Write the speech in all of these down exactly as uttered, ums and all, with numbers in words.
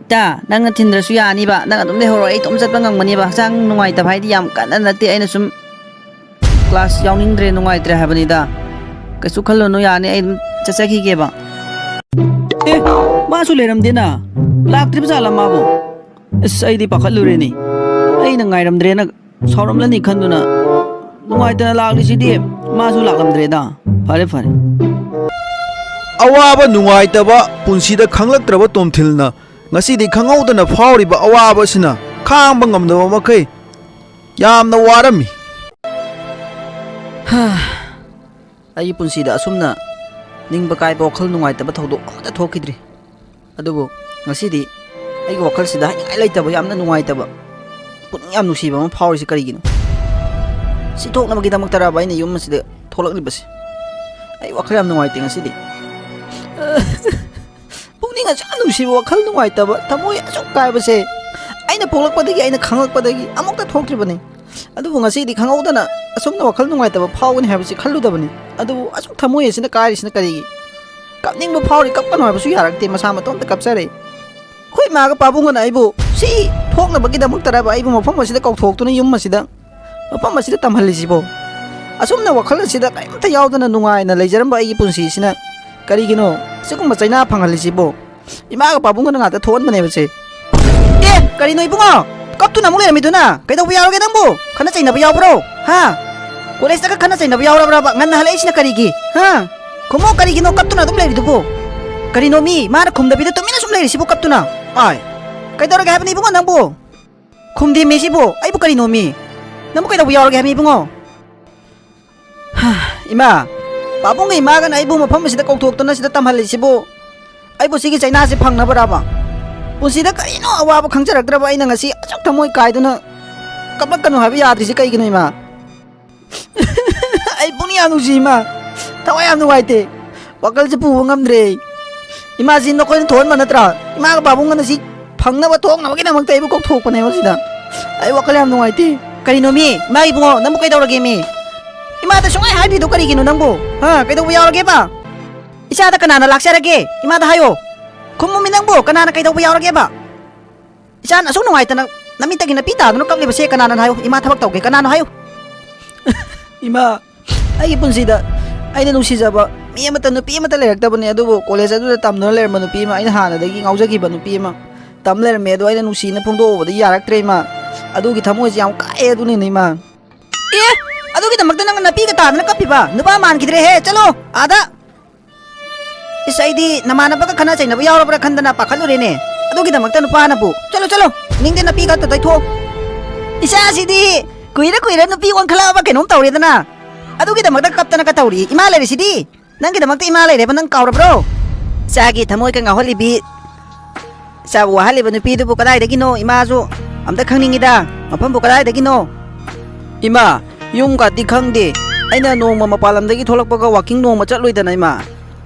ꯏꯇꯥ, ꯅꯪꯅ ꯊꯤꯟꯗ꯭ꯔꯁꯨ ꯌꯥꯅꯤꯕ꯫ ꯅꯪ ꯑꯗꯨꯝ ꯂꯩꯍꯧꯔꯣ, ꯑꯩ ꯏꯇꯣꯝ ꯆꯠꯄ ꯉꯝꯒꯅꯤꯕ꯫ ꯍꯛꯆꯥꯡ ꯅꯨꯡꯉꯥꯏꯇꯕ ꯍꯥꯏꯗꯤ ꯌꯥꯝ ꯀꯟꯅ ꯅꯠꯇꯦ, ꯑꯩꯅ ꯁꯨꯝ class ꯌꯥꯎꯅꯤꯡꯗ꯭ꯔꯦ, ꯅꯨꯡꯉꯥꯏꯇ꯭ꯔꯦ ꯍꯥꯏꯕꯅꯤꯗ꯫ ꯀꯩꯁꯨ ꯈꯜꯂꯨꯅꯨ, ꯌꯥꯅꯤ, ꯑꯩ ꯑꯗꯨꯝ ꯆꯠꯆꯈꯤꯒꯦꯕ꯫ ꯑꯦ, ꯃꯥꯁꯨ ꯂꯩꯔꯝꯗꯦꯅ꯫ ꯂꯥꯛꯇ꯭ꯔꯤꯕ ꯖꯥꯠꯂ ꯃꯥꯕꯨ? ꯑꯁ, ꯑꯩꯗꯤ ꯄꯥꯈꯠꯂꯨꯔꯦꯅꯦ꯫ ꯑꯩꯅ ꯉꯥꯏꯔꯝꯗ꯭ꯔꯦꯅ ꯁꯥꯎꯔꯝꯂꯅꯤ ꯈꯟꯗꯨꯅ ꯅꯨꯡꯉꯥꯏꯇꯅ ꯂꯥꯛꯂꯤꯁꯤꯗꯤ꯫ ꯃꯥꯁꯨ ꯂꯥꯛꯂꯝꯗ꯭ꯔꯦꯗ꯫ ꯐꯔꯦ, ꯐꯔꯦ꯫ ꯑꯋꯥꯕ ꯅꯨꯡꯉꯥꯏꯇꯕ ꯄꯨꯟꯁꯤꯗ ꯈꯪꯂꯛꯇ꯭ꯔꯕ ꯇꯣꯝꯊꯤꯜꯅ ꯉꯁꯤꯗꯤ ꯈꯪꯍꯧꯗꯅ ꯐꯥꯎꯔꯤꯕ ꯑꯋꯥꯕ ꯑꯁꯤꯅ ꯈꯥꯡꯕ ꯉꯝꯗꯕ ꯃꯈꯩ ꯌꯥꯝꯅ ꯋꯥꯔꯝꯃꯤ꯫ ꯍꯥ, ꯑꯩꯒꯤ ꯄꯨꯟꯁꯤꯗ ꯑꯁꯨꯝꯅ ꯅꯤꯡꯕ ꯀꯥꯏꯕ, ꯋꯥꯈꯜ ꯅꯨꯡꯉꯥꯏꯇꯕ ꯊꯧꯗꯣꯛ ꯑꯃꯠꯇ ꯊꯣꯛꯈꯤꯗ꯭ꯔꯤ꯫ ꯑꯗꯨꯕꯨ ꯉꯁꯤꯗꯤ ꯑꯩꯒꯤ ꯋꯥꯈꯜꯁꯤꯗ ꯍꯥꯏꯅꯤꯡꯉꯥꯏ ꯂꯩꯇꯕ, ꯌꯥꯝꯅ ꯅꯨꯡꯉꯥꯏꯇꯕ, ꯄꯨꯛꯅꯤꯡ ꯌꯥꯝ ꯅꯨꯡꯁꯤꯕ ꯑꯃ ꯐꯥꯎꯔꯤꯁꯤ ꯀꯔꯤꯒꯤꯅꯣ? ꯁꯤ ꯊꯣꯛꯅꯕꯒꯤꯗꯃꯛꯇꯔꯕ ꯑꯩꯅ ꯌꯨꯝ ꯑꯁꯤꯗ ꯊꯣꯛꯂꯛꯂꯤꯕꯁꯦ? ꯑꯩ ꯋꯥꯈꯜ ꯌꯥꯝ ꯅꯨꯡꯉꯥꯏꯇꯦ ꯉꯁꯤꯗꯤ꯫ ꯄꯨꯛꯅꯤꯡ ꯑꯁꯨꯛ ꯅꯨꯡꯁꯤꯕ, ꯋꯥꯈꯜ ꯅꯨꯡꯉꯥꯏꯇꯕ, ꯊꯃꯣꯏ ꯑꯁꯨꯛ ꯀꯥꯏꯕꯁꯦ ꯑꯩꯅ ꯄꯣꯛꯂꯛꯄꯗꯒꯤ, ꯑꯩꯅ ꯈꯪꯂꯛꯄꯗꯒꯤ ꯑꯃꯨꯛꯇ ꯊꯣꯛꯇ꯭ꯔꯤꯕꯅꯤ꯫ ꯑꯗꯨꯕꯨ ꯉꯁꯤꯗꯤ ꯈꯪꯍꯧꯗꯅ ꯑꯁꯨꯝꯅ ꯋꯥꯈꯜ ꯅꯨꯡꯉꯥꯏꯇꯕ ꯐꯥꯎꯒꯅꯤ ꯍꯥꯏꯕꯁꯤ ꯈꯜꯂꯨꯗꯕꯅꯤ꯫ ꯑꯗꯨꯕꯨ ꯑꯁꯨꯛ ꯊꯃꯣꯏ ꯑꯁꯤꯅ ꯀꯥꯏꯔꯤꯁꯤꯅ ꯀꯔꯤꯒꯤ? ꯀꯞꯅꯤꯡꯕ ꯐꯥꯎꯔꯤ, ꯀꯞꯀꯅꯨ ꯍꯥꯏꯕꯁꯨ ꯌꯥꯔꯛꯇꯦ, ꯃꯁꯥ ꯃꯇꯣꯝꯇ ꯀꯞꯆꯔꯦ꯫ ꯑꯩꯈꯣꯏ ꯏꯃꯥꯒ ꯄꯥꯕꯨꯡꯒꯅ ꯑꯩꯕꯨ ꯁꯤ ꯊꯣꯛꯅꯕꯒꯤꯗꯃꯛꯇꯔꯕ ꯑꯩꯕꯨ ꯃꯐꯝ ꯑꯁꯤꯗ ꯀꯧꯊꯣꯛꯇꯨꯅ ꯌꯨꯝ ꯑꯁꯤꯗ, ꯃꯐꯝ ꯑꯁꯤꯗ ꯇꯝꯍꯜꯂꯤꯁꯤꯕꯣ? ꯑꯁꯨꯝꯅ ꯋꯥꯈꯜ ꯑꯁꯤꯗ ꯀꯔꯤꯝꯇ ꯌꯥꯎꯗꯅ ꯅꯨꯡꯉꯥꯏꯅ ꯂꯩꯖꯔꯝꯕ ꯑꯩꯒꯤ ꯄꯨꯟꯁꯤꯁꯤꯅ ꯀꯔꯤꯒꯤꯅꯣ ꯁꯤꯒꯨꯝꯕ ꯆꯩꯅꯥ ꯐꯪꯍꯜꯂꯤꯁꯤꯕꯣ? ꯏꯃꯥꯒ ꯄꯥꯕꯨꯡꯒꯅ ꯉꯥꯛꯇ ꯊꯣꯛꯍꯟꯕꯅꯦꯕꯁꯦ꯫ ꯑꯦ, ꯀꯔꯤꯅꯣ ꯏꯕꯨꯡꯉꯣ? ꯀꯞꯇꯨꯅ ꯑꯃꯨꯛ ꯂꯩꯔꯝꯃꯤꯗꯨꯅ? ꯀꯩꯗꯧꯕ ꯌꯥꯎꯔꯒꯦ ꯅꯪꯕꯨ? ꯈꯠꯅ ꯆꯩꯅꯕ ꯌꯥꯎꯕ꯭ꯔꯣ? ꯍꯥ? ꯀꯣꯂꯦꯖꯇꯒ ꯈꯠꯅ ꯆꯩꯅꯕ ꯌꯥꯎꯔꯕ꯭ꯔꯕ? ꯉꯟꯅ ꯍꯜꯂꯛꯏꯁꯤꯅ ꯀꯔꯤꯒꯤ? ꯍꯥ? ꯈꯨꯝꯃꯣ, ꯀꯔꯤꯒꯤꯅꯣ ꯀꯞꯇꯨꯅ ꯑꯗꯨꯝ ꯂꯩꯔꯤꯗꯨꯕꯨ? ꯀꯔꯤꯅꯣ ꯃꯤ? ꯃꯥꯅ ꯈꯨꯝꯗꯕꯤꯗ ꯇꯨꯃꯤꯟꯅ ꯁꯨꯝ ꯂꯩꯔꯤꯁꯤꯕꯨ ꯀꯞꯇꯨꯅ? ꯑꯥꯏ, ꯀꯩꯗꯧꯔꯒꯦ ꯍꯥꯏꯕꯅꯤ ꯏꯕꯨꯡꯉꯣ ꯅꯪꯕꯨ? ꯈꯨꯝꯗꯦꯃꯤ ꯁꯤꯕꯨ, ꯑꯩꯕꯨ ꯀꯔꯤꯅꯣꯃꯤ? ꯅꯪꯕꯨ ꯀꯩꯗꯧꯕ ꯌꯥꯎꯔꯒꯦ ꯍꯥꯏꯕꯅꯤ ꯏꯕꯨꯡꯉꯣ? ꯍꯥ, ꯏꯃꯥ, ꯄꯥꯕꯨꯡꯒ ꯏꯃꯥꯒꯅ ꯑꯩꯕꯨ ꯃꯐꯝ ꯑꯁꯤꯗ ꯀꯧꯊꯣꯛꯇꯨꯅ ꯁꯤꯗ ꯇꯝꯍꯜꯂꯤꯁꯤꯕꯨ, ꯑꯩꯕꯨ ꯁꯤꯒꯤ ꯆꯩꯅꯥꯁꯦ ꯐꯪꯅꯕꯔꯕ? ꯄꯨꯟꯁꯤꯗ ꯀꯔꯤꯅꯣ ꯑꯋꯥꯕ ꯈꯪꯖꯔꯛꯇ꯭ꯔꯕ ꯑꯩꯅ ꯉꯁꯤ ꯑꯁꯨꯛ ꯊꯃꯣꯏ ꯀꯥꯏꯗꯨꯅ ꯀꯞꯂꯛꯀꯅꯨ ꯍꯥꯏꯕ ꯌꯥꯗ꯭ꯔꯤꯁꯤ ꯀꯩꯒꯤꯅꯣ, ꯏꯃꯥ? ꯑꯩ ꯄꯨꯛꯅꯤꯡ ꯌꯥꯝ ꯅꯨꯡꯁꯤ, ꯏꯃꯥ꯫ ꯊꯋꯥꯏ ꯌꯥꯝ ꯅꯨꯡꯉꯥꯏꯇꯦ꯫ ꯋꯥꯈꯜꯁꯦ ꯄꯨꯕ ꯉꯝꯗ꯭ꯔꯦ ꯑꯩ꯫ ꯏꯃꯥꯁꯤ ꯅꯈꯣꯏꯅ ꯊꯣꯛꯍꯟꯕ ꯅꯠꯇ꯭ꯔꯥ? ꯏꯃꯥꯒ ꯄꯥꯕꯨꯡꯒꯅ ꯁꯤ ꯐꯪꯅꯕ ꯊꯣꯛꯅꯕꯒꯤꯗꯃꯛꯇ ꯑꯩꯕꯨ ꯀꯧꯊꯣꯛꯄꯅꯦꯕ ꯁꯤꯗ꯫ ꯑꯩ ꯋꯥꯈꯜ ꯌꯥꯝ ꯅꯨꯡꯉꯥꯏꯇꯦ꯫ ꯀꯔꯤꯅꯣ ꯃꯤ? ꯏꯃꯥ ꯏꯕꯨꯡꯉꯣ, ꯅꯪꯕꯨ ꯀꯩꯗꯧꯔꯒꯦ ꯃꯤ? ꯏꯃꯥꯗ ꯁꯨꯡꯍꯥꯏ ꯍꯥꯏꯗ꯭ꯔꯤꯗꯣ ꯀꯔꯤꯒꯤꯅꯣ ꯅꯪꯕꯨ? ꯍꯥ? ꯀꯩꯗꯧꯕ ꯌꯥꯎꯔꯒꯦꯕ? ꯏꯆꯥꯗ ꯀꯅꯥꯅ ꯂꯥꯛꯆꯔꯒꯦ? ꯏꯃꯥꯗ ꯍꯥꯏꯌꯣ꯫ ꯈꯨꯝꯃꯨꯃꯤ ꯅꯪꯕꯨ, ꯀꯅꯥꯅ ꯀꯩꯗꯧꯕ ꯌꯥꯎꯔꯒꯦꯕ? ꯏꯆꯥꯅ ꯑꯁꯨꯛ ꯅꯨꯡꯉꯥꯏꯇꯅ ꯅꯃꯤꯠꯇꯒꯤ ꯅꯄꯤ ꯇꯥꯗꯨꯅ ꯀꯞꯂꯤꯕꯁꯦ ꯀꯅꯥꯅ ꯍꯥꯏꯌꯨ? ꯏꯃꯥ ꯊꯕꯛ ꯇꯧꯒꯦ꯫ ꯀꯅꯥꯅꯣ ꯍꯥꯏꯌꯨ? ꯏꯃꯥ, ꯑꯩꯒꯤ ꯄꯨꯟꯁꯤꯗ ꯑꯩꯅ ꯅꯨꯡꯁꯤꯖꯕ ꯃꯤ ꯑꯃꯠꯇ, ꯅꯨꯄꯤ ꯑꯃꯠꯇ ꯂꯩꯔꯛꯇꯕꯅꯤ꯫ ꯑꯗꯨꯕꯨ ꯀꯣꯂꯦꯖ ꯑꯗꯨꯗ ꯇꯝꯗꯨꯅ ꯂꯩꯔꯝꯕ ꯅꯨꯄꯤ ꯑꯃ, ꯑꯩꯅ ꯍꯥꯟꯅꯗꯒꯤ ꯉꯥꯎꯖꯈꯤꯕ ꯅꯨꯄꯤ ꯑꯃ ꯇꯝ ꯂꯩꯔꯝꯃꯦ꯫ ꯑꯗꯣ ꯑꯩꯅ ꯅꯨꯡꯁꯤꯅ ꯐꯣꯡꯗꯣꯛꯎꯕꯗ ꯌꯥꯔꯛꯇ꯭ꯔꯦ, ꯏꯃꯥ꯫ ꯑꯗꯨꯒꯤ ꯊꯃꯣꯏꯁꯦ ꯌꯥꯝ ꯀꯥꯏꯑꯦ, ꯑꯗꯨꯅꯤꯅꯦ, ꯏꯃꯥ꯫ ꯑꯦ, ꯑꯗꯨꯒꯤꯗꯃꯛꯇ ꯅꯪꯅ ꯅꯄꯤꯒ ꯇꯥꯗꯅ ꯀꯞꯄꯤꯕ? ꯅꯨꯄꯥ ꯃꯥꯟꯈꯤꯗ꯭ꯔꯦꯍꯦ, ꯆꯠꯂꯣ ꯑꯥꯗ꯫ ꯏꯁ, ꯑꯩꯗꯤ ꯅꯃꯥꯟꯅꯕꯒ ꯈꯠꯅ ꯆꯩꯅꯕ ꯌꯥꯎꯔꯕ꯭ꯔꯥ ꯈꯟꯗꯅ ꯄꯥꯈꯠꯂꯨꯔꯦꯅꯦ꯫ ꯑꯗꯨꯒꯤꯗꯃꯛꯇ ꯅꯨꯄꯥꯅꯕꯨ꯫ ꯆꯠꯂꯣ, ꯆꯠꯂꯣ, ꯅꯤꯡꯗꯦ, ꯅꯄꯤꯒ ꯑꯝꯇ ꯇꯩꯊꯣꯛꯑꯣ꯫ ꯏꯆꯥꯁꯤꯗꯤ ꯀꯨꯏꯔ ꯀꯨꯏꯔ ꯅꯨꯄꯤ ꯑꯣꯟꯈꯠꯂꯛꯑꯕ ꯀꯩꯅꯣꯝ ꯇꯧꯔꯦꯗꯅ꯫ ꯑꯗꯨꯒꯤꯗꯃꯛꯇ ꯀꯞꯇꯅꯒ ꯇꯧꯔꯤ꯫ ꯏꯃꯥ ꯂꯩꯔꯤꯁꯤꯗꯤ꯫ ꯅꯪꯒꯤꯗꯃꯛꯇ ꯏꯃꯥ ꯂꯩꯔꯦꯕ, ꯅꯪ ꯀꯥꯎꯔꯕ꯭ꯔꯣ? ꯏꯆꯥꯒꯤ ꯊꯃꯣꯏꯒ ꯉꯥꯎꯍꯜꯂꯤꯕꯤ, ꯏꯆꯥꯕꯨ ꯋꯥꯍꯜꯂꯤꯕ ꯅꯨꯄꯤꯗꯨꯕꯨ ꯀꯗꯥꯏꯗꯒꯤꯅꯣ? ꯏꯃꯥꯁꯨ ꯑꯝꯇ ꯈꯪꯅꯤꯡꯉꯤꯗ, ꯃꯐꯝꯕꯨ ꯀꯗꯥꯏꯗꯒꯤꯅꯣ? ꯏꯃꯥ, ꯌꯨꯝꯒꯗꯤ ꯈꯪꯗꯦ꯫ ꯑꯩꯅ ꯅꯣꯡꯃ ꯃꯄꯥꯟ ꯂꯝꯗꯒꯤ ꯊꯣꯛꯂꯛꯄꯒ walking ꯅꯣꯡꯃ ꯆꯠꯂꯨꯏꯗꯅ, ꯏꯃꯥ꯫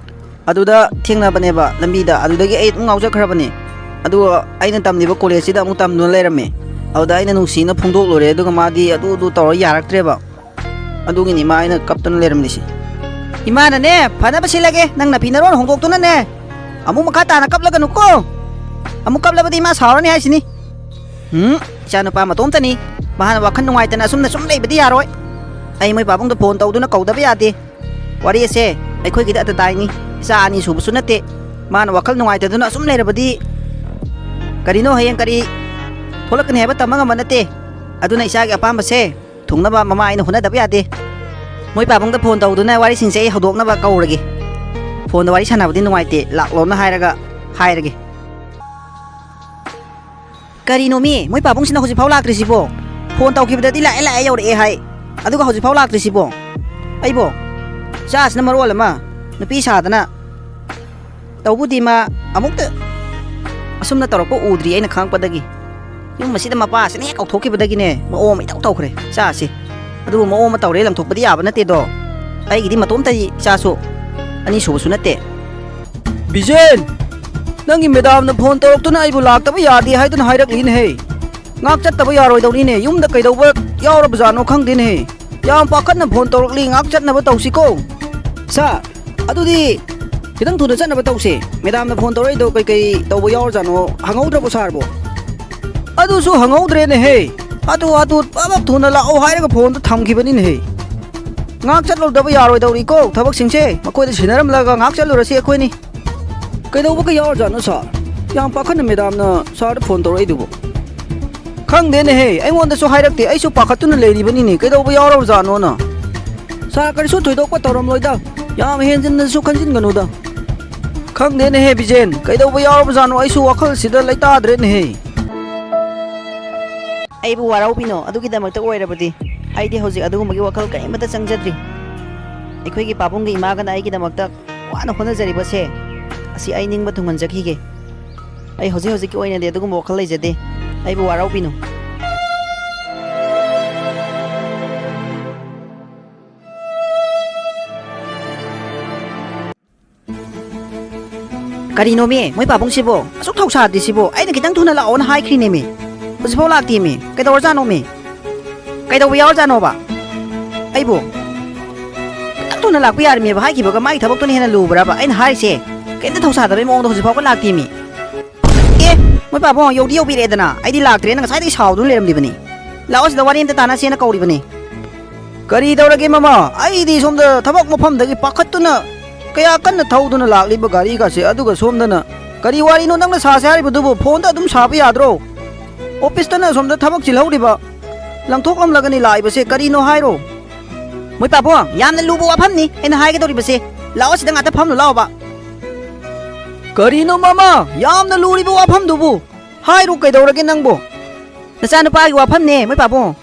ꯑꯗꯨꯗ ꯊꯦꯡꯅꯕꯅꯦꯕ ꯂꯝꯕꯤꯗ, ꯑꯗꯨꯗꯒꯤ ꯑꯩ ꯑꯗꯨꯝ ꯉꯥꯎꯖꯈ꯭ꯔꯕꯅꯦ꯫ ꯑꯗꯨꯒ ꯑꯩꯅ ꯇꯝꯂꯤꯕ ꯀꯣꯂꯦꯖꯁꯤꯗ ꯑꯃꯨꯛ ꯇꯝꯗꯨꯅ ꯂꯩꯔꯝꯃꯦ꯫ ꯑꯗꯨꯗ ꯑꯩꯅ ꯅꯨꯡꯁꯤꯅ ꯐꯣꯡꯗꯣꯛꯂꯨꯔꯦ, ꯑꯗꯨꯒ ꯃꯥꯗꯤ ꯑꯗꯨ ꯑꯗꯨ ꯇꯧꯔ ꯌꯥꯔꯛꯇ꯭ꯔꯦꯕ꯫ ꯑꯗꯨꯒꯤꯅꯤ ꯏꯃꯥ ꯑꯩꯅ ꯀꯞꯇꯨꯅ ꯂꯩꯔꯝꯂꯤꯁꯤ꯫ ꯏꯃꯥꯅꯅꯦ, ꯐꯅꯕ ꯁꯤꯜꯂꯒꯦ, ꯅꯪ ꯅꯐꯤ ꯅꯔꯣꯟ ꯍꯣꯡꯗꯣꯛꯇꯨꯅꯅꯦ꯫ ꯑꯃꯨꯛ ꯃꯈꯥ ꯇꯥꯅ ꯀꯞꯂꯒꯅꯨꯀꯣ꯫ ꯑꯃꯨꯛ ꯀꯞꯂꯕꯗꯤ ꯏꯃꯥ ꯁꯥꯎꯔꯅꯤ ꯍꯥꯏꯁꯤꯅꯤ꯫ ꯎꯝ, ꯏꯆꯥꯅꯨꯄꯥ ꯃꯇꯣꯝꯇꯅꯤ꯫ ꯃꯍꯥꯛꯅ ꯋꯥꯈꯜ ꯅꯨꯡꯉꯥꯏꯇꯅ ꯑꯁꯨꯝꯅ ꯁꯨꯝ ꯂꯩꯕꯗꯤ ꯌꯥꯔꯣꯏ꯫ ꯑꯩ ꯃꯣꯏ ꯄꯥꯕꯨꯡꯗ ꯐꯣꯟ ꯇꯧꯗꯨꯅ ꯀꯧꯗꯕ ꯌꯥꯗꯦ꯫ ꯋꯥꯔꯤ ꯑꯁꯦ ꯑꯩꯈꯣꯏꯒꯤꯗ ꯑꯗ ꯇꯥꯏꯅꯤ꯫ ꯏꯆꯥ ꯑꯅꯤ ꯁꯨꯕꯁꯨ ꯅꯠꯇꯦ꯫ ꯃꯥꯅ ꯋꯥꯈꯜ ꯅꯨꯡꯉꯥꯏꯇꯗꯨꯅ ꯑꯁꯨꯝ ꯂꯩꯔꯕꯗꯤ ꯀꯔꯤꯅꯣ ꯍꯌꯦꯡ ꯀꯔꯤ ꯊꯣꯛꯂꯛꯀꯅꯤ ꯍꯥꯏꯕ ꯇꯝꯕ ꯉꯝꯕ ꯅꯠꯇꯦ꯫ ꯑꯗꯨꯅ ꯏꯆꯥꯒꯤ ꯑꯄꯥꯝꯕꯁꯦ ꯊꯨꯡꯅꯕ ꯃꯃꯥ ꯑꯩꯅ ꯍꯣꯠꯅꯗꯕ ꯌꯥꯗꯦ꯫ ꯃꯣꯏ ꯄꯥꯕꯨꯡꯗ ꯐꯣꯟ ꯇꯧꯗꯨꯅ ꯋꯥꯔꯤꯁꯤꯡꯁꯦ ꯑꯩ ꯍꯧꯗꯣꯛꯅꯕ ꯀꯧꯔꯒꯦ꯫ ꯐꯣꯟꯗ ꯋꯥꯔꯤ ꯁꯥꯟꯅꯕꯗꯤ ꯅꯨꯡꯉꯥꯏꯇꯦ, ꯂꯥꯛꯂꯣꯅ ꯍꯥꯏꯔꯒ ꯍꯥꯏꯔꯒꯦ꯫ ꯀꯔꯤꯅꯣꯃꯤ, ꯃꯣꯏ ꯄꯥꯕꯨꯡꯁꯤꯅ ꯍꯧꯖꯤꯛꯐꯥꯎ ꯂꯥꯛꯇ꯭ꯔꯤꯁꯤꯕꯣ? ꯐꯣꯟ ꯇꯧꯈꯤꯕꯗꯗꯤ ꯂꯥꯛꯑꯦ ꯂꯥꯛꯑꯦ ꯌꯧꯔꯛꯑꯦ ꯍꯥꯏ, ꯑꯗꯨꯒ ꯍꯧꯖꯤꯛꯐꯥꯎ ꯂꯥꯛꯇ꯭ꯔꯤꯁꯤꯕꯣ? ꯑꯩꯕꯣ, ꯏꯆꯥꯁꯤꯅ ꯃꯔꯣꯜ ꯑꯃ ꯅꯨꯄꯤ ꯁꯥꯗꯅ꯫ ꯇꯧꯕꯨꯗꯤ ꯃꯥ ꯑꯃꯨꯛꯇ ꯑꯁꯨꯝꯅ ꯇꯧꯔꯛꯄ ꯎꯗ꯭ꯔꯤ ꯑꯩꯅ ꯈꯪꯉꯛꯄꯗꯒꯤ꯫ ꯌꯨꯝ ꯑꯁꯤꯗ ꯃꯄꯥꯁꯤꯅ ꯍꯦꯛ ꯀꯧꯊꯣꯛꯈꯤꯕꯗꯒꯤꯅꯦ, ꯃꯑꯣꯡ ꯑꯃ ꯏꯇꯧ ꯇꯧꯈ꯭ꯔꯦ ꯏꯆꯥꯁꯤ꯫ ꯑꯗꯨꯕꯨ ꯃꯑꯣꯡ ꯑꯃ ꯇꯧꯔꯦ, ꯂꯪꯊꯣꯛꯄꯗꯤ ꯌꯥꯕ ꯅꯠꯇꯦꯗꯣ꯫ ꯑꯩꯒꯤꯗꯤ ꯃꯇꯣꯝꯇꯗꯤ ꯏꯆꯥꯁꯨ ꯑꯅꯤꯁꯨꯕꯁꯨ ꯅꯠꯇꯦ꯫ ꯕꯤꯖꯦꯟ, ꯅꯪꯒꯤ ꯃꯦꯗꯥꯝꯅ ꯐꯣꯟ ꯇꯧꯔꯛꯇꯨꯅ ꯑꯩꯕꯨ ꯂꯥꯛꯇꯕ ꯌꯥꯗꯦ ꯍꯥꯏꯗꯨꯅ ꯍꯥꯏꯔꯛꯂꯤꯅꯦꯍꯦ꯫ ꯉꯥꯛ ꯆꯠꯇꯕ ꯌꯥꯔꯣꯏꯗꯧꯔꯤꯅꯦ, ꯌꯨꯝꯗ ꯀꯩꯗꯧꯕ ꯌꯥꯎꯔꯕꯖꯥꯠꯅꯣ ꯈꯪꯗꯦꯅꯦꯍꯦ꯫ ꯌꯥꯝ ꯄꯥꯈꯠꯅ ꯐꯣꯟ ꯇꯧꯔꯛꯂꯤ, ꯉꯥꯛ ꯆꯠꯅꯕ ꯇꯧꯁꯤꯀꯣ꯫ ꯁꯥꯔ, ꯑꯗꯨꯗꯤ ꯈꯤꯇꯪ ꯊꯨꯅ ꯆꯠꯅꯕ ꯇꯧꯁꯦ꯫ ꯃꯦꯗꯥꯝꯅ ꯐꯣꯟ ꯇꯧꯔꯛꯏꯗꯣ ꯀꯩꯀꯩ ꯇꯧꯕ ꯌꯥꯎꯔꯖꯥꯠꯅꯣ? ꯍꯪꯍꯧꯗ꯭ꯔꯕꯣ ꯁꯥꯔꯕꯣ? ꯑꯗꯨꯁꯨ ꯍꯪꯍꯧꯗ꯭ꯔꯦꯅꯦꯍꯦ꯫ ꯍꯥꯊꯨ ꯍꯥꯊꯨ ꯄꯕꯞ ꯊꯨꯅ ꯂꯥꯛꯑꯣ ꯍꯥꯏꯔꯒ ꯐꯣꯟꯗꯣ ꯊꯝꯈꯤꯕꯅꯤꯅꯦꯍꯦ꯫ ꯉꯥꯏꯍꯥꯛ ꯆꯠꯂꯨꯗꯕ ꯌꯥꯔꯣꯏꯗꯧꯔꯤꯀꯣ ꯊꯕꯛꯁꯤꯡꯁꯦ꯫ ꯃꯈꯣꯏꯗ ꯁꯤꯟꯅꯔꯝꯂꯒ ꯉꯥꯏꯍꯥꯛ ꯆꯠꯂꯨꯔꯁꯤ ꯑꯩꯈꯣꯏꯅꯤ꯫ ꯀꯩꯗꯧꯕꯒ ꯌꯥꯎꯔꯖꯥꯠꯅꯣ ꯁꯥꯔ? ꯌꯥꯝ ꯄꯥꯈꯠꯅ ꯃꯦꯗꯥꯝꯅ ꯁꯥꯔꯗ ꯐꯣꯟ ꯇꯧꯔꯛꯏꯗꯨꯕꯨ? ꯈꯪꯗꯦꯅꯦꯍꯦ, ꯑꯩꯉꯣꯟꯗꯁꯨ ꯍꯥꯏꯔꯛꯇꯦ꯫ ꯑꯩꯁꯨ ꯄꯥꯈꯠꯇꯨꯅ ꯂꯩꯔꯤꯕꯅꯤꯅꯦ꯫ ꯀꯩꯗꯧꯕ ꯌꯥꯎꯔꯕꯖꯥꯠꯅꯣꯅ? ꯁꯥꯔ, ꯀꯔꯤꯁꯨ ꯊꯣꯏꯗꯣꯛꯄ ꯇꯧꯔꯝꯂꯣꯏꯗ꯫ ꯌꯥꯝ ꯍꯦꯟꯖꯤꯟꯅꯁꯨ ꯈꯟꯖꯤꯟꯒꯅꯨꯗ꯫ ꯈꯪꯗꯦꯅꯦꯍꯦ ꯕꯤꯖꯦꯟ, ꯀꯩꯗꯧꯕ ꯌꯥꯎꯔꯕꯖꯥꯠꯅꯣ? ꯑꯩꯁꯨ ꯋꯥꯈꯜꯁꯤꯗ ꯂꯩꯇꯥꯗ꯭ꯔꯦꯅꯦꯍꯦ꯫ ꯑꯩꯕꯨ ꯋꯥꯔꯧꯕꯤꯅꯣ, ꯑꯗꯨꯒꯤꯗꯃꯛꯇ ꯑꯣꯏꯔꯕꯗꯤ ꯑꯩꯗꯤ ꯍꯧꯖꯤꯛ ꯑꯗꯨꯒꯨꯝꯕꯒꯤ ꯋꯥꯈꯜ ꯀꯔꯤꯃꯠꯇ ꯆꯪꯖꯗ꯭ꯔꯤ꯫ ꯑꯩꯈꯣꯏꯒꯤ ꯄꯥꯕꯨꯡꯒ ꯏꯃꯥꯒꯅ ꯑꯩꯒꯤꯗꯃꯛꯇ ꯋꯥꯅ ꯍꯣꯠꯅꯖꯔꯤꯕꯁꯦ, ꯑꯁꯤ ꯑꯩ ꯅꯤꯡꯕ ꯊꯨꯡꯍꯟꯖꯈꯤꯒꯦ꯫ ꯑꯩ ꯍꯧꯖꯤꯛ ꯍꯧꯖꯤꯛꯀꯤ ꯑꯣꯏꯅꯗꯤ ꯑꯗꯨꯒꯨꯝꯕ ꯋꯥꯈꯜ ꯂꯩꯖꯗꯦ꯫ ꯑꯩꯕꯨ ꯋꯥꯔꯧꯕꯤꯅꯨ꯫ ꯀꯔꯤꯅꯣꯃꯤ, ꯃꯣꯏ ꯄꯥꯕꯨꯡꯁꯤꯕꯣ? ꯑꯁꯨꯛ ꯊꯧꯁꯥꯗ꯭ꯔꯤꯁꯤꯕꯣ? ꯑꯩꯅ ꯈꯤꯇꯪ ꯊꯨꯅ ꯂꯥꯛꯑꯣꯅ ꯍꯥꯏꯈ꯭ꯔꯤꯅꯦꯃꯤ꯫ ꯍꯧꯖꯤꯛꯐꯥꯎ ꯂꯥꯛꯇꯦꯃꯤ꯫ ꯀꯩꯗꯧꯔꯖꯥꯠꯅꯣꯃꯤ? ꯀꯩꯗꯧꯕ ꯌꯥꯎꯔꯖꯥꯠꯅꯣꯕ? ꯑꯩꯕꯨ ꯈꯤꯇꯪ ꯊꯨꯅ ꯂꯥꯛꯄ ꯌꯥꯔꯝꯃꯦꯕ ꯍꯥꯏꯈꯤꯕꯒ ꯃꯥꯒꯤ ꯊꯕꯛꯇꯨꯅ ꯍꯦꯟꯅ ꯂꯨꯕ꯭ꯔꯕ? ꯑꯩꯅ ꯍꯥꯏꯔꯤꯁꯦ ꯀꯩꯝꯇ ꯊꯧꯁꯥꯗꯕꯩ ꯃꯑꯣꯡꯗ ꯍꯧꯖꯤꯛꯐꯥꯎꯕ ꯂꯥꯛꯇꯦꯃꯤ꯫ ꯑꯦ, ꯃꯣꯏ ꯄꯥꯕꯨꯡ ꯌꯧꯗꯤ ꯌꯧꯕꯤꯔꯛꯑꯦꯗꯅ, ꯑꯩꯗꯤ ꯂꯥꯛꯇ꯭ꯔꯦꯅ ꯉꯁꯥꯏꯗꯒꯤ ꯁꯥꯎꯗꯨꯅ ꯂꯩꯔꯝꯂꯤꯕꯅꯤ꯫ ꯂꯥꯛꯑꯣ ꯁꯤꯗ ꯋꯥꯔꯤ ꯑꯝꯇ ꯇꯥꯟꯅꯁꯦꯅ ꯀꯧꯔꯤꯕꯅꯤ꯫ ꯀꯔꯤ ꯇꯧꯔꯒꯦ ꯃꯃꯥ? ꯑꯩꯗꯤ ꯁꯣꯝꯗ ꯊꯕꯛ ꯃꯐꯝꯗꯒꯤ ꯄꯥꯈꯠꯇꯨꯅ ꯀꯌꯥ ꯀꯟꯅ ꯊꯧꯗꯨꯅ ꯂꯥꯛꯂꯤꯕ ꯒꯥꯔꯤꯒꯁꯦ, ꯑꯗꯨꯒ ꯁꯣꯝꯗꯅ ꯀꯔꯤ ꯋꯥꯔꯤꯅꯣ ꯅꯪꯅ ꯁꯥꯁꯦ ꯍꯥꯏꯔꯤꯕꯗꯨꯕꯨ? ꯐꯣꯟꯗ ꯑꯗꯨꯝ ꯁꯥꯕ ꯌꯥꯗ꯭ꯔꯣ? ꯑꯣꯐꯤꯁꯇꯅ ꯁꯣꯝꯗ ꯊꯕꯛ ꯆꯤꯜꯍꯧꯔꯤꯕ, ꯂꯪꯊꯣꯛꯂꯝꯂꯒꯅꯤ ꯂꯥꯛꯏꯕꯁꯦ ꯀꯔꯤꯅꯣ ꯍꯥꯏꯔꯣ? ꯃꯣꯏ ꯄꯥꯕꯨꯡ, ꯌꯥꯝꯅ ꯂꯨꯕ ꯋꯥꯐꯝꯅꯤ ꯑꯩꯅ ꯍꯥꯏꯒꯗꯧꯔꯤꯕꯁꯦ꯫ ꯂꯥꯛꯑꯣ ꯁꯤꯗ ꯉꯥꯛꯇ ꯐꯝꯂꯨ ꯂꯥꯛꯑꯣꯕ꯫ ꯀꯔꯤꯅꯣ ꯃꯃꯥ? ꯌꯥꯝꯅ ꯂꯨꯔꯤꯕ ꯋꯥꯐꯝꯗꯨꯕꯨ? ꯍꯥꯏꯔꯨ ꯀꯩꯗꯧꯔꯒꯦ ꯅꯪꯕꯨ? ꯅꯆꯥꯅꯨꯄꯥꯒꯤ ꯋꯥꯐꯝꯅꯦ ꯃꯣꯏ ꯄꯥꯕꯨꯡ꯫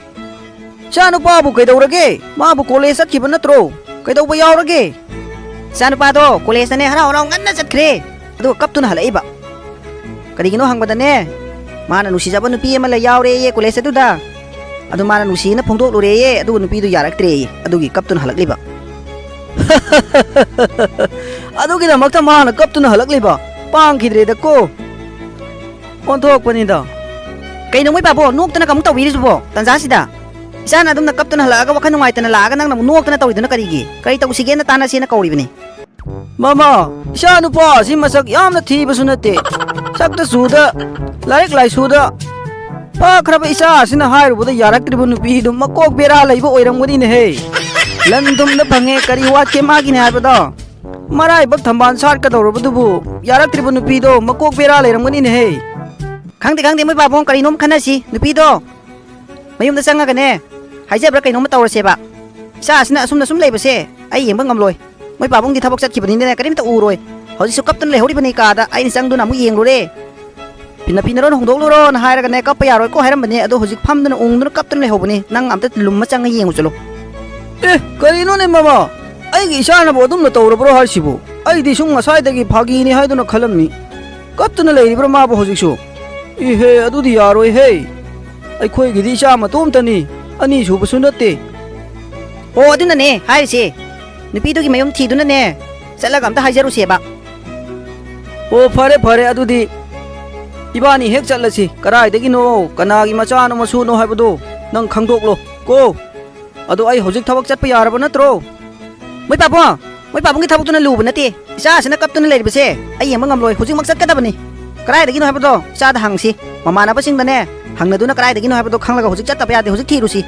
ꯏꯆꯥꯅꯨꯄꯥꯕꯨ ꯀꯩꯗꯧꯔꯒꯦ? ꯃꯥꯕꯨ ꯀꯣꯂꯦꯖ ꯆꯠꯈꯤꯕ ꯅꯠꯇ꯭ꯔꯣ? ꯀꯩꯗꯧꯕ ꯌꯥꯎꯔꯒꯦ? ꯏꯆꯥꯅꯨꯄꯥꯗꯣ ꯀꯣꯂꯦꯖꯇꯅꯦ ꯍꯔꯥꯎ ꯍꯔꯥꯎ ꯉꯟꯅ ꯆꯠꯈ꯭ꯔꯦ꯫ ꯑꯗꯨꯒ ꯀꯞꯇꯨꯅ ꯍꯜꯂꯛꯏꯕ꯫ ꯀꯔꯤꯒꯤꯅꯣ ꯍꯪꯕꯗꯅꯦ, ꯃꯥꯅ ꯅꯨꯡꯁꯤꯖꯕ ꯅꯨꯄꯤ ꯑꯃ ꯂꯩ ꯌꯥꯎꯔꯦꯌꯦ ꯀꯣꯂꯦꯖ ꯑꯗꯨꯗ꯫ ꯑꯗꯨ ꯃꯥꯅ ꯅꯨꯡꯁꯤꯅ ꯐꯣꯡꯗꯣꯛꯂꯨꯔꯦꯌꯦ, ꯑꯗꯨꯒ ꯅꯨꯄꯤꯗꯨ ꯌꯥꯔꯛꯇ꯭ꯔꯦꯌꯦ꯫ ꯑꯗꯨꯒꯤ ꯀꯞꯇꯨꯅ ꯍꯜꯂꯛꯂꯤꯕ꯫ ꯑꯗꯨꯒꯤꯗꯃꯛꯇ ꯃꯥꯅ ꯀꯞꯇꯨꯅ ꯍꯜꯂꯛꯂꯤꯕ? ꯄꯥꯡꯈꯤꯗ꯭ꯔꯦꯗꯀꯣ꯫ ꯑꯣꯟꯊꯣꯛꯄꯅꯤꯗ꯫ ꯀꯩꯅꯣ ꯃꯣꯏ ꯄꯥꯕꯣ, ꯅꯣꯛꯇꯅ ꯀꯃꯨꯛ ꯇꯧꯕꯤꯔꯤꯁꯤꯕꯣ ꯇꯟꯖꯥꯁꯤꯗ? ꯏꯆꯥꯅ ꯑꯗꯨꯝꯅ ꯀꯞꯇꯅ ꯍꯜꯂꯛꯑꯒ ꯋꯥꯈꯜ ꯅꯨꯡꯉꯥꯏꯇꯅ ꯂꯥꯛꯑꯒ ꯅꯪꯅ ꯑꯃꯨꯛ ꯅꯣꯛꯇꯅ ꯇꯧꯔꯤꯗꯨꯅ ꯀꯔꯤꯒꯤ? ꯀꯔꯤ ꯇꯧꯁꯤꯒꯦꯅ ꯇꯥꯟꯅꯁꯦꯅ ꯀꯧꯔꯤꯕꯅꯤ꯫ ꯃꯃꯥ, ꯏꯆꯥ ꯅꯨꯄꯥ ꯑꯁꯤ ꯃꯁꯛ ꯌꯥꯝꯅ ꯊꯤꯕꯁꯨ ꯅꯠꯇꯦ, ꯁꯛꯇ ꯆꯨꯗ, ꯂꯥꯏꯔꯤꯛ ꯂꯥꯏꯁꯨꯗ ꯐꯈ꯭ꯔꯕ ꯏꯆꯥ ꯑꯁꯤꯅ ꯍꯥꯏꯔꯨꯕꯗ ꯌꯥꯔꯛꯇ꯭ꯔꯤꯕ ꯅꯨꯄꯤꯗꯨ ꯃꯀꯣꯛ ꯕꯦꯔꯥ ꯂꯩꯕ ꯑꯣꯏꯔꯝꯒꯅꯤꯅꯦꯍꯦ꯫ ꯂꯟ ꯊꯨꯝꯗ ꯐꯪꯉꯦ, ꯀꯔꯤ ꯋꯥꯠꯀꯦ ꯃꯥꯒꯤꯅꯦ ꯍꯥꯏꯕꯗꯣ? ꯃꯔꯥꯏꯕꯛ ꯊꯝꯕꯥꯜ ꯁꯥꯠꯀꯗꯧꯔꯕꯗꯨꯕꯨ ꯌꯥꯔꯛꯇ꯭ꯔꯤꯕ ꯅꯨꯄꯤꯗꯣ ꯃꯀꯣꯛ ꯕꯦꯔꯥ ꯂꯩꯔꯝꯒꯅꯤꯅꯦꯍꯦ꯫ ꯈꯪꯗꯦ, ꯈꯪꯗꯦ, ꯃꯣꯏ ꯄꯥꯕꯨꯡ, ꯀꯔꯤꯅꯣꯝ ꯈꯟꯅꯁꯤ꯫ ꯅꯨꯄꯤꯗꯣ ꯃꯌꯨꯝꯗ ꯆꯪꯉꯒꯅꯦ, ꯍꯥꯏꯖꯕ꯭ꯔꯥ ꯀꯩꯅꯣꯝꯃ ꯇꯧꯔꯁꯦꯕ꯫ ꯏꯆꯥ ꯑꯁꯤꯅ ꯑꯁꯨꯝꯅ ꯁꯨꯝ ꯂꯩꯕꯁꯦ ꯑꯩ ꯌꯦꯡꯕ ꯉꯝꯂꯣꯏ꯫ ꯃꯣꯏ ꯄꯥꯕꯨꯡꯗꯤ ꯊꯕꯛ ꯆꯠꯈꯤꯕꯅꯤꯅꯅꯦ ꯀꯔꯤꯝꯇ ꯎꯔꯣꯏ꯫ ꯍꯧꯖꯤꯛꯁꯨ ꯀꯞꯇꯨꯅ ꯂꯩꯍꯧꯔꯤꯕꯅꯤ ꯀꯥꯗ꯫ ꯑꯩꯅ ꯆꯪꯗꯨꯅ ꯑꯃꯨꯛ ꯌꯦꯡꯂꯨꯔꯦ꯫ ꯐꯤꯅ ꯐꯤꯅꯔꯣꯟ ꯍꯣꯡꯗꯣꯛꯂꯨꯔꯣꯅ ꯍꯥꯏꯔꯒꯅꯦ, ꯀꯞꯄ ꯌꯥꯔꯣꯏꯀꯣ ꯍꯥꯏꯔꯝꯕꯅꯦ, ꯑꯗꯣ ꯍꯧꯖꯤꯛ ꯐꯝꯗꯨꯅ ꯎꯪꯗꯨꯅ ꯀꯞꯇꯨꯅ ꯂꯩꯍꯧꯕꯅꯤ꯫ ꯅꯪ ꯑꯝꯇ ꯂꯨꯝꯃ ꯆꯪꯉ ꯌꯦꯡꯉꯨ ꯆꯠꯂꯣ꯫ ꯑꯦ, ꯀꯔꯤꯅꯣꯅꯦ ꯃꯃꯥ? ꯑꯩꯒꯤ ꯏꯆꯥꯅꯕꯨ ꯑꯗꯨꯝꯅ ꯇꯧꯔꯕ꯭ꯔꯣ ꯍꯥꯏꯁꯤꯕꯨ? ꯑꯩꯗꯤ ꯁꯨꯝ ꯉꯁꯥꯏꯗꯒꯤ ꯐꯥꯒꯤꯅꯤ ꯍꯥꯏꯗꯨꯅ ꯈꯜꯂꯝꯃꯤ꯫ ꯀꯞꯇꯨꯅ ꯂꯩꯔꯤꯕ꯭ꯔꯣ ꯃꯥꯕꯨ ꯍꯧꯖꯤꯛꯁꯨ? ꯏꯍꯦ, ꯑꯗꯨꯗꯤ ꯌꯥꯔꯣꯏꯍꯦ꯫ ꯑꯩꯈꯣꯏꯒꯤꯗꯤ ꯏꯆꯥ ꯃꯇꯣꯝꯇꯅꯤ, ꯑꯅꯤꯁꯨꯕꯁꯨ ꯅꯠꯇꯦ꯫ ꯑꯣ, ꯑꯗꯨꯅꯅꯦ ꯍꯥꯏꯔꯤꯁꯦ, ꯅꯨꯄꯤꯗꯨꯒꯤ ꯃꯌꯨꯝ ꯊꯤꯗꯨꯅꯅꯦ ꯆꯠꯂꯒ ꯑꯝꯇ ꯍꯥꯏꯖꯔꯨꯁꯦꯕ꯫ ꯑꯣ, ꯐꯔꯦ ꯐꯔꯦ, ꯑꯗꯨꯗꯤ ꯏꯕꯥꯅꯤ ꯍꯦꯛ ꯆꯠꯂꯁꯤ꯫ ꯀꯗꯥꯏꯗꯒꯤꯅꯣ, ꯀꯅꯥꯒꯤ ꯃꯆꯥꯅꯣ ꯃꯁꯨꯅꯣ ꯍꯥꯏꯕꯗꯣ ꯅꯪ ꯈꯪꯗꯣꯛꯂꯣ ꯀꯣ꯫ ꯑꯗꯣ ꯑꯩ ꯍꯧꯖꯤꯛ ꯊꯕꯛ ꯆꯠꯄ ꯌꯥꯔꯕ ꯅꯠꯇ꯭ꯔꯣ? ꯃꯣꯏ ꯄꯥꯕꯨꯡ, ꯃꯣꯏ ꯄꯥꯕꯨꯡꯒꯤ ꯊꯕꯛꯇꯨꯅ ꯂꯨꯕ ꯅꯠꯇꯦ꯫ ꯏꯆꯥꯁꯤꯅ ꯀꯞꯇꯨꯅ ꯂꯩꯔꯤꯕꯁꯦ ꯑꯩ ꯌꯦꯡꯕ ꯉꯝꯂꯣꯏ꯫ ꯍꯧꯖꯤꯛꯃꯛ ꯆꯠꯀꯗꯕꯅꯤ꯫ ꯀꯗꯥꯏꯗꯒꯤꯅꯣ ꯍꯥꯏꯕꯗꯣ ꯏꯆꯥꯗ ꯍꯪꯁꯤ꯫ ꯃꯃꯥꯟꯅꯕꯁꯤꯡꯗꯅꯦ ꯍꯪꯅꯗꯨꯅ ꯀꯗꯥꯏꯗꯒꯤꯅꯣ ꯍꯥꯏꯕꯗꯣ ꯈꯪꯂꯒ ꯍꯧꯖꯤꯛ ꯆꯠꯇꯕ ꯌꯥꯗꯦ꯫ ꯍꯧꯖꯤꯛ ꯊꯤꯔꯨꯁꯤ꯫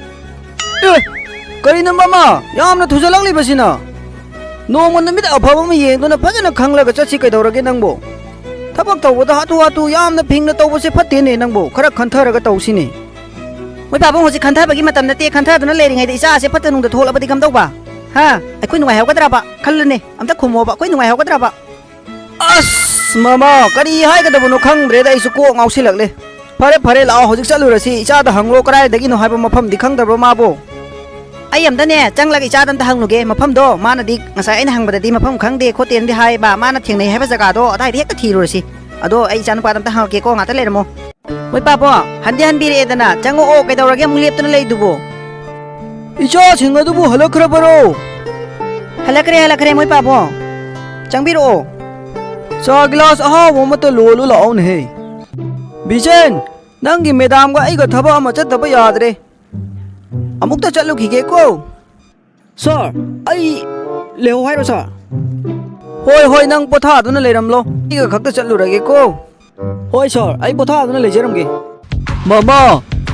ꯑꯦ, ꯀꯔꯤꯅꯣ ꯃꯃꯥ? ꯌꯥꯝꯅ ꯊꯨꯖꯜꯂꯛꯂꯤꯕꯁꯤꯅ? ꯅꯣꯡꯃ ꯅꯨꯃꯤꯠ ꯑꯐꯕ ꯑꯃ ꯌꯦꯡꯗꯨꯅ ꯐꯖꯅ ꯈꯪꯂꯒ ꯆꯠꯁꯤ ꯀꯩꯗꯧꯔꯒꯦ ꯅꯪꯕꯨ? ꯊꯕꯛ ꯇꯧꯕꯗ ꯍꯥꯊꯨ ꯍꯥꯊꯨ ꯌꯥꯝꯅ ꯐꯤꯡꯅ ꯇꯧꯕꯁꯦ ꯐꯠꯇꯦꯅꯦ ꯅꯪꯕꯨ꯫ ꯈꯔ ꯈꯟꯊꯔꯒ ꯇꯧꯁꯤꯅꯦ꯫ ꯃꯣꯏ ꯄꯥꯕꯨꯡ, ꯍꯧꯖꯤꯛ ꯈꯟꯊꯕꯒꯤ ꯃꯇꯝ ꯅꯠꯇꯦ꯫ ꯈꯟꯊꯗꯨꯅ ꯂꯩꯔꯤꯉꯩꯗ ꯏꯆꯥꯁꯦ ꯐꯠꯇ ꯅꯨꯡꯗ ꯊꯣꯛꯂꯛꯑꯕꯗꯤ ꯀꯝꯗꯧꯕ? ꯍꯥ? ꯑꯩꯈꯣꯏ ꯅꯨꯡꯉꯥꯏꯍꯧꯒꯗ꯭ꯔꯕ? ꯈꯜꯂꯨꯅꯦ꯫ ꯑꯝꯇ ꯈꯨꯝꯃꯣꯕ꯫ ꯑꯩꯈꯣꯏ ꯅꯨꯡꯉꯥꯏꯍꯧꯒꯗ꯭ꯔꯕ? ꯑꯁ, ꯃꯃꯥ, ꯀꯔꯤ ꯍꯥꯏꯒꯗꯕꯅꯣ ꯈꯪꯗ꯭ꯔꯦꯗ꯫ ꯑꯩꯁꯨ ꯀꯣꯛ ꯉꯥꯎꯁꯤꯜꯂꯛꯂꯦ꯫ ꯐꯔꯦ, ꯐꯔꯦ, ꯂꯥꯛꯑꯣ, ꯍꯧꯖꯤꯛ ꯆꯠꯂꯨꯔꯁꯤ꯫ ꯏꯆꯥꯗ ꯍꯪꯂꯣ, ꯀꯗꯥꯏꯗꯒꯤꯅꯣ ꯍꯥꯏꯕ ꯃꯐꯝꯗꯤ ꯈꯪꯗꯕ꯭ꯔꯣ ꯃꯥꯕꯣ? ꯑꯩ ꯑꯝꯇꯅꯦ ꯆꯪꯂꯒ ꯏꯆꯥꯗ ꯑꯝꯇ ꯍꯪꯂꯨꯒꯦ꯫ ꯃꯐꯝꯗꯣ ꯃꯥꯅꯗꯤ ꯉꯁꯥꯏ ꯑꯩꯅ ꯍꯪꯕꯗꯗꯤ ꯃꯐꯝ ꯈꯪꯗꯦ ꯈꯣꯠꯇꯦꯅꯗꯤ ꯍꯥꯏꯌꯦꯕ꯫ ꯃꯥꯅ ꯊꯦꯡꯅꯩ ꯍꯥꯏꯕ ꯖꯒꯥꯗꯣ ꯑꯗꯥꯏꯗ ꯍꯦꯛꯇ ꯊꯤꯔꯨꯔꯁꯤ꯫ ꯑꯗꯣ ꯑꯩ ꯏꯆꯥꯅꯨꯄꯥꯗ ꯑꯝꯇ ꯍꯪꯉꯛꯀꯦꯀꯣ, ꯉꯥꯛꯇ ꯂꯩꯔꯝꯃꯣ꯫ ꯃꯣꯏ ꯄꯥꯕꯣ, ꯍꯟꯗꯤ ꯍꯟꯕꯤꯔꯛꯑꯦꯗꯅ, ꯆꯪꯉꯛꯑꯣ꯫ ꯀꯩꯗꯧꯔꯒꯦ ꯑꯃꯨꯛ ꯂꯦꯞꯇꯨꯅ ꯂꯩꯗꯨꯕꯣ? ꯏꯆꯥꯁꯤꯡ ꯑꯗꯨꯕꯨ ꯍꯜꯂꯛꯈ꯭ꯔꯕꯔꯣ? ꯍꯜꯂꯛꯈ꯭ꯔꯦ, ꯍꯜꯂꯛꯈ꯭ꯔꯦ, ꯃꯣꯏ ꯄꯥꯕꯣ꯫ ꯆꯪꯕꯤꯔꯛꯑꯣ꯫ ꯆꯥ ꯒꯤꯂꯥꯁ ꯑꯍꯥꯎꯕ ꯑꯃꯠꯇ ꯂꯣꯜꯂꯨ ꯂꯥꯛꯑꯣꯅꯦꯍꯦ꯫ ꯕꯤꯖꯦꯟ, ꯅꯪꯒꯤ ꯃꯦꯗꯥꯝꯒ ꯑꯩꯒ ꯊꯕꯛ ꯑꯃ ꯆꯠꯇꯕ ꯌꯥꯗ꯭ꯔꯦ꯫ ꯑꯃꯨꯛꯇ ꯆꯠꯂꯨꯈꯤꯒꯦꯀꯣ꯫ ꯁꯥꯔ, ꯑꯩ ꯂꯩꯍꯧ ꯍꯥꯏꯔꯣ, ꯁꯥꯔ? ꯍꯣꯏ, ꯍꯣꯏ, ꯅꯪ ꯄꯣꯊꯥꯗꯨꯅ ꯂꯩꯔꯝꯂꯣ꯫ ꯑꯩꯒ ꯈꯛꯇ ꯆꯠꯂꯨꯔꯒꯦꯀꯣ꯫ ꯍꯣꯏ ꯁꯥꯔ, ꯑꯩ ꯄꯣꯊꯥꯗꯨꯅ ꯂꯩꯖꯔꯝꯒꯦ꯫ ꯃꯃꯥ,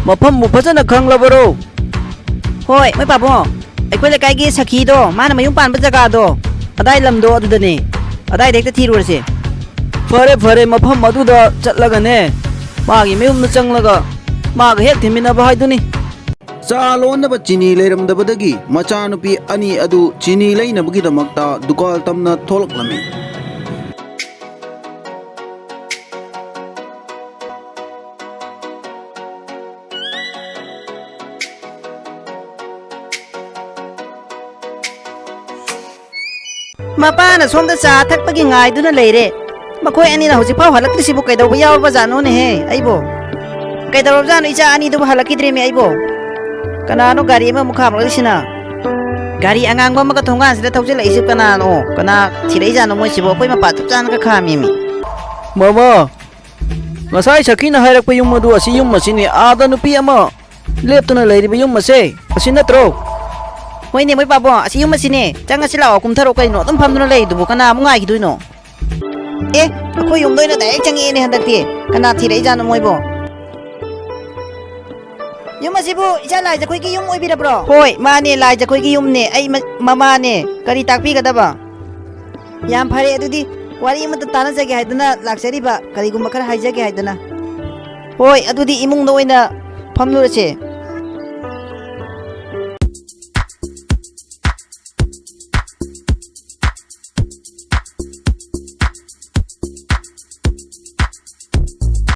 ꯃꯐꯝꯕꯨ ꯐꯖꯅ ꯈꯪꯂꯕꯔꯣ? ꯍꯣꯏ, ꯃꯣꯏ ꯄꯥꯕꯨꯡ, ꯑꯩꯈꯣꯏ ꯂꯩꯀꯥꯏꯒꯤ ꯁꯈꯤꯗꯣ, ꯃꯥꯅ ꯃꯌꯨꯝ ꯄꯥꯟꯕ ꯖꯒꯥꯗꯣ, ꯑꯗꯥꯏ ꯂꯝꯗꯣ ꯑꯗꯨꯗꯅꯦ꯫ ꯑꯗꯥꯏꯗ ꯍꯦꯛꯇ ꯊꯤꯔꯨꯔꯁꯦ꯫ ꯐꯔꯦ, ꯐꯔꯦ, ꯃꯐꯝ ꯑꯗꯨꯗ ꯆꯠꯂꯒꯅꯦ, ꯃꯥꯒꯤ ꯃꯌꯨꯝꯗ ꯆꯪꯂꯒ ꯃꯥꯒ ꯍꯦꯛ ꯊꯤꯃꯤꯟꯅꯕ ꯍꯥꯏꯗꯨꯅꯤ꯫ ꯆꯥ ꯂꯣꯟꯅꯕ ꯆꯤꯅꯤ ꯂꯩꯔꯝꯗꯕꯗꯒꯤ ꯃꯆꯥꯅꯨꯄꯤ ꯑꯅꯤ ꯑꯗꯨ ꯆꯤꯅꯤ ꯂꯩꯅꯕꯒꯤꯗꯃꯛꯇ ꯗꯨꯀꯥꯟ ꯇꯝꯅ ꯊꯣꯛꯂꯛꯂꯝꯃꯤ꯫ ꯃꯄꯥꯅ ꯁꯣꯝꯗ ꯆꯥ ꯊꯛꯄꯒꯤ ꯉꯥꯏꯗꯨꯅ ꯂꯩꯔꯦ꯫ ꯃꯈꯣꯏ ꯑꯅꯤꯅ ꯍꯧꯖꯤꯛꯐꯥꯎ ꯍꯜꯂꯛꯇ꯭ꯔꯤꯁꯤꯕꯨ ꯀꯩꯗꯧꯕ ꯌꯥꯎꯔꯕꯖꯥꯠꯅꯣꯅꯦꯍꯦ ꯑꯩꯕꯣ? ꯀꯩꯗꯧꯔꯕꯖꯥꯠꯅꯣ ꯏꯆꯥ ꯑꯅꯤꯗꯨꯕꯨ ꯍꯜꯂꯛꯈꯤꯗ꯭ꯔꯦꯃꯤ ꯑꯩꯕꯣ? ꯀꯅꯥꯅꯣ ꯒꯥꯔꯤ ꯑꯃꯃꯨꯛ ꯈꯥꯝꯂꯛꯏꯁꯤꯅ? ꯒꯥꯔꯤ ꯑꯉꯥꯡꯕ ꯑꯃꯒ ꯊꯣꯡꯒꯥꯟꯁꯤꯗ ꯊꯧꯖꯤꯜꯂꯛꯏꯁꯤ ꯀꯅꯥꯅꯣ? ꯀꯅꯥ ꯊꯤꯔꯛꯏꯖꯥꯠꯅꯣ ꯃꯣꯏꯁꯤꯕꯣ? ꯑꯩꯈꯣꯏ ꯃꯄꯥ ꯆꯞ ꯆꯥꯅꯒ ꯈꯥꯝꯃꯤꯃꯤ꯫ ꯃꯃꯥ, ꯉꯁꯥꯏ ꯁꯈꯤꯅ ꯍꯥꯏꯔꯛꯄ ꯌꯨꯝ ꯑꯗꯨ ꯑꯁꯤ ꯌꯨꯝ ꯑꯁꯤꯅꯤ꯫ ꯑꯥꯗ ꯅꯨꯄꯤ ꯑꯃ ꯂꯦꯞꯇꯨꯅ ꯂꯩꯔꯤꯕ ꯌꯨꯝ ꯑꯁꯦ ꯑꯁꯤ ꯅꯠꯇ꯭ꯔꯣ? ꯍꯣꯏꯅꯦ, ꯃꯣꯏ ꯄꯥꯕꯣ, ꯑꯁꯤ ꯌꯨꯝ ꯑꯁꯤꯅꯦ꯫ ꯆꯪꯉꯁꯤ ꯂꯥꯛꯑꯣ, ꯀꯨꯝꯊꯔꯛꯑꯣ ꯀꯩꯅꯣ, ꯑꯗꯨꯝ ꯐꯝꯗꯨꯅ ꯂꯩꯔꯤꯗꯨꯕꯨ ꯀꯅꯥ ꯑꯃꯨꯛ ꯉꯥꯏꯈꯤꯗꯣꯏꯅꯣ? ꯑꯦ, ꯑꯩꯈꯣꯏ ꯌꯨꯝꯗ ꯑꯣꯏꯅ ꯗꯥꯏꯔꯦꯛ ꯆꯪꯉꯛꯑꯦꯅꯦ ꯍꯟꯗꯛꯇꯤ꯫ ꯀꯅꯥ ꯊꯤꯔꯛꯏꯖꯥꯠꯅꯣ ꯃꯣꯏꯕꯣ? ꯌꯨꯝ ꯑꯁꯤꯕꯨ ꯏꯆꯥ ꯂꯥꯏꯖꯈꯣꯏꯒꯤ ꯌꯨꯝ ꯑꯣꯏꯕꯤꯔꯕ꯭ꯔꯣ? ꯍꯣꯏ, ꯃꯥꯅꯦ, ꯂꯥꯏꯖꯈꯣꯏꯒꯤ ꯌꯨꯝꯅꯦ꯫ ꯑꯩ ꯃ-, ꯃꯃꯥꯅꯦ꯫ ꯀꯔꯤ ꯇꯥꯛꯄꯤꯒꯗꯕ? ꯌꯥꯝ ꯐꯔꯦ, ꯑꯗꯨꯗꯤ ꯋꯥꯔꯤ ꯑꯃꯇ ꯇꯥꯟꯅꯖꯒꯦ ꯍꯥꯏꯗꯅ ꯂꯥꯛꯆꯔꯤꯕ, ꯀꯔꯤꯒꯨꯝꯕ ꯈꯔ ꯍꯥꯏꯖꯒꯦ ꯍꯥꯏꯗꯅ꯫ ꯍꯣꯏ, ꯑꯗꯨꯗꯤ ꯏꯃꯨꯡꯗ ꯑꯣꯏꯅ ꯐꯝꯂꯨꯔꯁꯦ꯫